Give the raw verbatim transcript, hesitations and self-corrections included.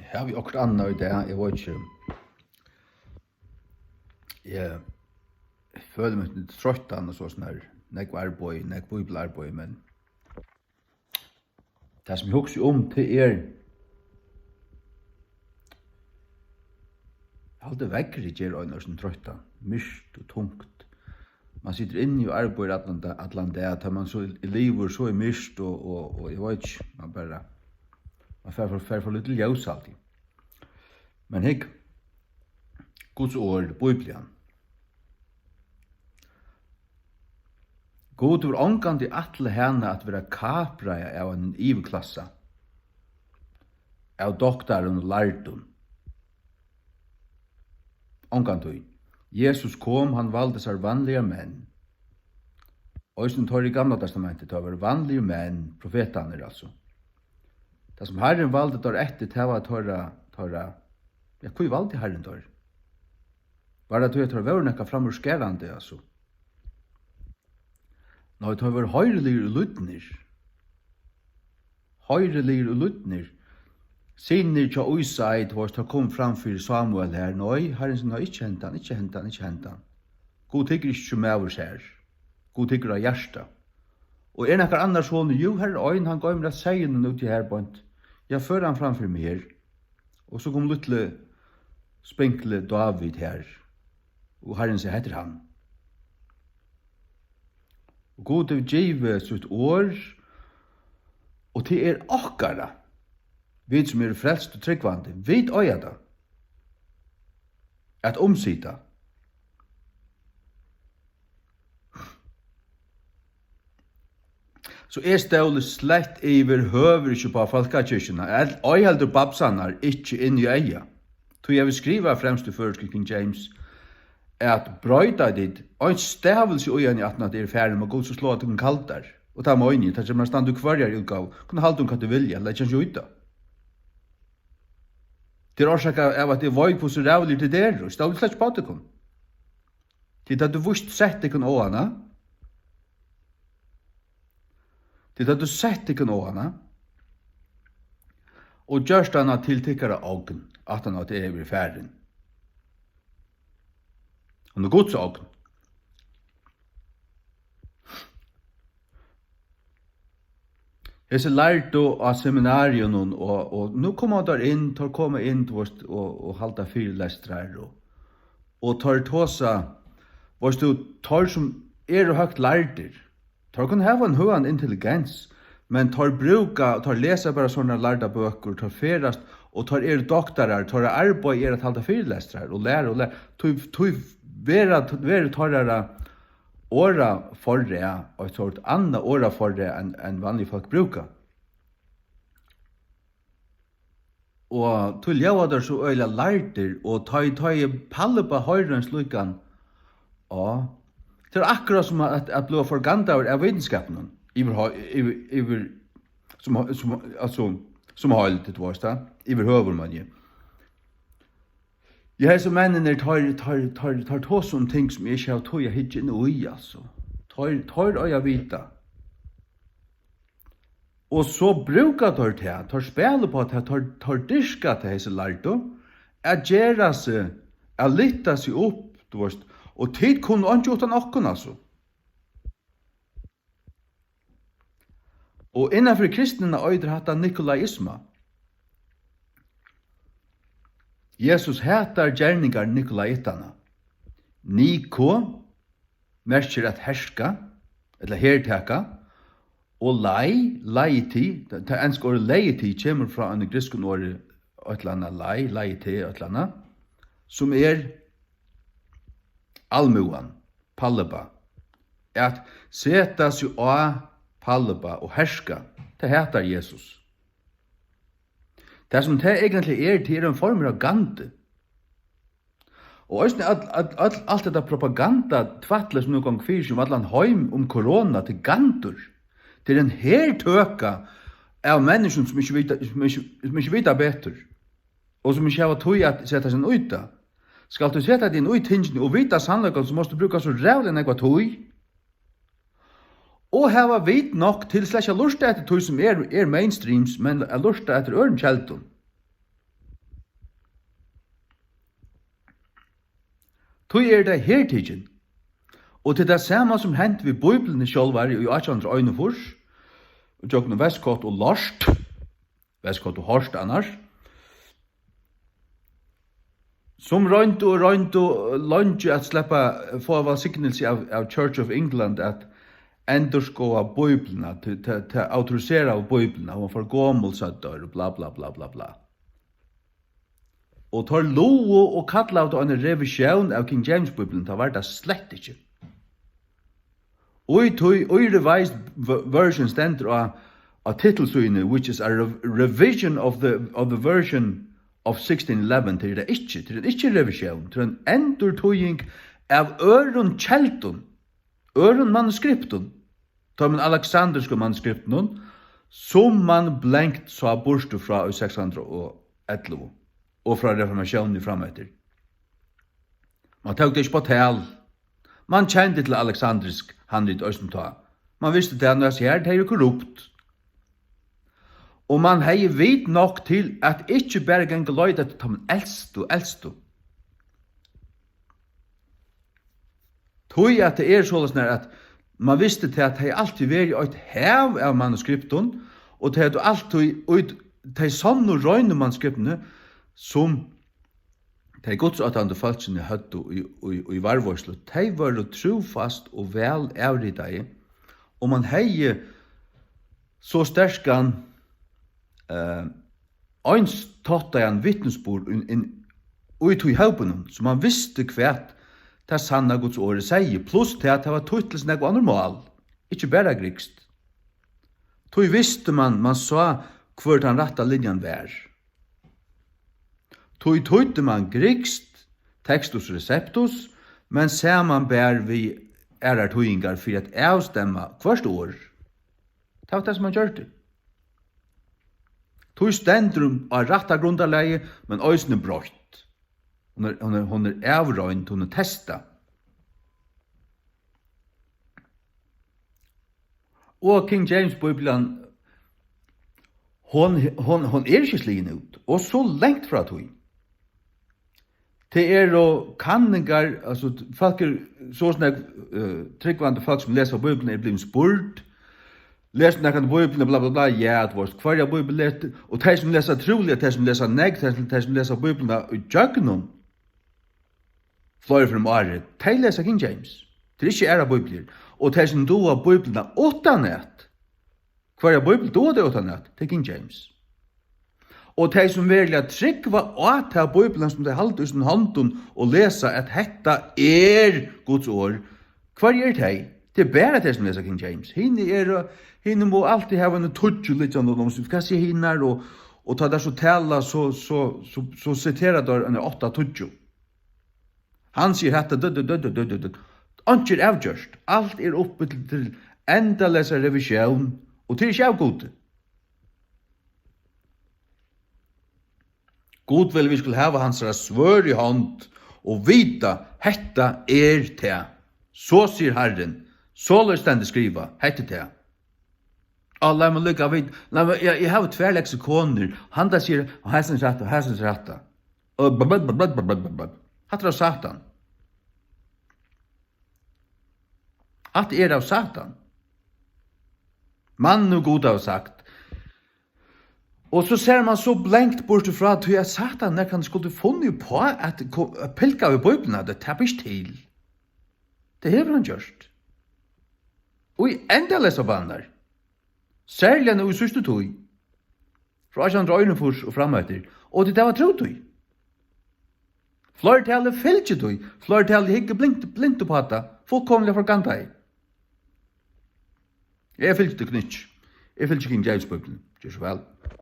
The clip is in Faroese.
Havi okkurt annað í dag, eg veit ikki. Eg føli meg troyttan og so, sånn her, nógv arbeiði, nógv bíbliarbeiði, men tað, sum eg hugsi um, tað er, eg haldi, veðrið ger ein eisini troyttan, myrkt og tungt. Man situr inni og arbeiðir allan dag, allan dag, tá man so er liðugur, so er myrkt og, og, og eg veit ikki, man bara, man fær for, fær for lítið ljós altíð. Men hygg, Guds orð, Biblian. Gud hevur ongantíð ætlað hana at vera kapraða av einum yvirklassa, av doktarum og lærdum. Ongantíð. Jesus kom, hann valdi sær vanligar menn. Eisini teir í Gamla Testamenti, tað vóru vanligir menn, profetarnir, altso. Tað, sum Harrin valdi teir eftir, tað var teirra, teirra, ja, hví valdi Harrin teir? Var tað tí, at teir vóru nakað framúrskarandi, altso? Nei, teir vóru hoyriligir og lydnir. Hoyriligir og lydnir. Synirnir hjá Ísai, tú veist, teir komu fram fyri Samuel her. Nei, Harrin sigur, nei, ikki hendan, ikki hendan, ikki hendan. Gud hyggur ikki, sum maður sær. Gud hyggur á hjarta. Og er nakar annar sonur? Jú, her er ein, hann goymir av seyðinum úti her beint. Ja, før hann fram fyri meg her. Og so kom lítli spinkli Dávid her. Og Harrin sigur, hetta er hann. Og Gud hevur givið sítt orð, og tað er okkara. Vit, sum eru frelst og trúgvandi, vit eiga tað at umsita. So eg stóli slett yvirhøvur ikki upp á fólkakirkjuna, ell-, ei heldur babsarnar, ikki inn í eyga. Tí eg vil skriva fremst í føroysku King James, at broyta tit ein stavelse í henni, aftan at eg eri farin, má Gud so sláa tykkum kaldar. Og tað meini eg, tað kemur at standa í hvørjari útgávu. Kunnu halda um hvat tit vilja, leggja ikki í tað. Tað er orsakað av, at eg veit, hvussu ræðuligir tit eru, og stóli slett ikki upp á tykkum. Tit høvdu víst sett tykkum á hana. Tit høvdu sett tykkum á hana og gjørt hana til tykkara ogn, aftan á at eg eri farin. Hon er Guds ogn. Hesi lærdu á seminariunum, og, og nú koma teir inn, teir koma inn, tú veist, og, og halda fyrilestrar, og, og teir tosa, veist tú, teir sum eru høgt lærdir, teir kunnu hava ein høgan intelligens, men teir brúka, teir lesa bara sovorðnar lærdar bøkur, teir ferðast, og teir eru doktarar, teirra arbeiði er at halda fyrilestrar og læra og læra. Tí, tí verða, verður teirra orðaforræði eitt sort annað orðaforræði enn, enn vanlig fólk brúka. Og tí ljóða teir so øgiliga lærdir, og tá ið, tá ið Palliba hoyrir ein slíkan, á, tað er akkurát sum at, at bliva forgandaður av vitinskapinum, yvir, yvir, yvir, sum, sum, altso, sum heild, tú veist tað, yvirhøvur, meini eg. Ja, hesir menninir, teir, teir, teir, teir tosa um ting, sum eg ikki havi tíð at hyggja inn í, altso. Teir, teir eiga at vita. Og so brúka teir tað, teir spæla upp á tað, teir, teir dyrka tað, hesi lærdu, at gera seg, at lyfta seg upp, tú veist, og tit kunnu einki uttan okkum, altso. Og innan fyri kristnina eitur hatta nikolaisma. Jesus hatar gerningar nikolaitana. Niko merkir at herska, ella hertaka, og lai, laity, tað, tað enska orðið laity kemur frá einum grikskum orði, eitt ella annað lai, laity, eitt ella annað, sum er almúgan, palliba. At seta seg á palliba og herska, tað hatar Jesus. Tað, sum tað eigentliga er, tað er ein formur av gandi. Og eisini øll, øll, øll, alt hetta propaganda tvætlið, sum nú gongur fyri seg um allan heim um korona, til gandur. Tað er ein hertøka av menniskjum, sum ikki vita, sum ikki, sum ikki vita betur, og sum ikki hava tíð at seta seg inn í tað. Skalt tú seta teg inn í tingini og vita sannleikan, so mást tú brúka so ræðuliga nógva tíð og hava vit nokk til slett ikki at lurta eftir tí, sum er, er mainstreams, men at lurta eftir øðrum keldum. Tí eru tey hertikin. Og tað er tað sama sum hent við Bíbliuni sjálvari í átjan hundrað og einogfýrs, gjøgnum Westcott og Lort, Westcott og Hort annars, sum royndu og royndu leingi at sleppa, fáa vælsignilsi av, av Church of England at endurskoða Bíbliuna, til, til, til at autorisera Bíbliuna, hon var for gomul, søgdu teir, og bla, bla, bla, bla, bla. Og teir lugu og kallaðu tað eina revisión av King James Bíbliuni, tað var tað slett ikki. Í tí, í Revised V-, Version stendur á, á titulsíðuni, which is a re-, revision of the, of the version of sixteen eleven, tað er tað ikki, tað er ikki revisión, tað er ein endurtýðing av øðrum keldum, øðrum manuskriptum, teimum aleksandrisku manuskriptunum, sum man blankt sá burtur frá í seks hundrað og ellivu og frá reformatiónini frameftir. Man tók tað ikki uppá tal. Man kendi til aleksandrisk handrit eisini tá. Man visti tað, at hasi her, tey eru korrupt. Og man hevði vit nokk til at ikki bara ganga og leita eftir teimum elstu, elstu. Tí at tað er soleiðis, nær at man visti tað, at tey altíð verið eitt hav av manuskriptum, og tey høvdu altíð, í tey sonnu, reinu manuskriptini, sum tey gudsátandi fólkini høvdu í, í, í varðveitslu, tey vóru trúfast og væl avritaði, og man hevði so sterkan, eh, einstáttaðan vitnisburð inn, inn í tí hópinum, so man visti, hvat tað sanna Guds orðið segði, pluss tað, at tað var týtt til so nógv onnur mál, ikki bara grikskt. Tí visti man, man sá, hvør tann rætta linjan var. Tí týddi man grikskt, Textus Receptus, men samanbar við aðrar týðingar fyri at avstemma hvørt orð. Tað var tað, sum hann gjørdi. Tí stendur hon á rætta grundarlagi, men eisini broytt. Hon er, hon er, hon er avroynd, hon er testað. Og King James Bíblian, hon, hon, hon er ikki sligin út. Og so langt frá tí. Tað eru kanningar, altso, fólk er, so snakk, eh, trúgvandi fólk sum lesa Bíbliuna eru blivin spurd, "Lesur tú nakað í Bíbliuni?" Bla, bla, bla. "Ja, tú veitst, hvørja Bíbel lesur tú?" Og tey sum lesa trúliga, tey sum lesa nógv, tey sum, tey sum lesa Bíbliuna ígjøgnum fleiri ferðir um árið, tey lesa King James. Tað er ikki aðrar bíbliur. Og tey sum duga Bíbliuna uttanat, hvørja bíbel duga tey uttanat? Tað er King James. Og tey, sum veruliga trúgva á ta Bíbliuna, sum tey halda í sínum hondum og lesa, at hetta er Guds orð, hvørji eru tey? Tað er bara tey, sum lesa King James. Hini eru, hini mugu altíð hava eina tíggju liggjandi, og hvat siga hinar, og, og tá teir so tala, so, so, so, so sitera teir eina átta, tíggju. Hann sigur hatta, dø, dø, dø. Einki er avgjørt. Alt er uppi til, til endaleysa revisión, og tað er ikki av Gudi. Gud vil, vit skulu hava hansara svørð í hond og vita, hetta er tað. So sigur Harrin, soleiðis stendur skrivað, hetta er tað. Á, lat meg líka vita. Lat meg, eg, eg havi tvær leksikonir. Handan sigur, og hasin sigur hatta, og hasin sigur hatta. Og bla, bla, bla. Hatta er av Satan. Hatta er av Satan. Mann nú Gud hevur sagt. Og so sær mann so blankt burtur frá tí, at Satan nakrantíð skuldi funnið uppá at ko-, at pilka við Bíbliuna, tað, tað ber ikki til. Tað hevur hann gjørt. Og í endaleysa bannar. Serliga nú í síðstu tíð, frá átjan hundrað og einogfýrs og frameftir, og tit hava trúð tí. Fleirtalið fylgir tí, fleirtalið hyggur blint, blint upp á tað, fullkomiliga forgandað. Eg fylgi tykkum ikki. Eg fylgi King James Bíbliuni. Ger so væl.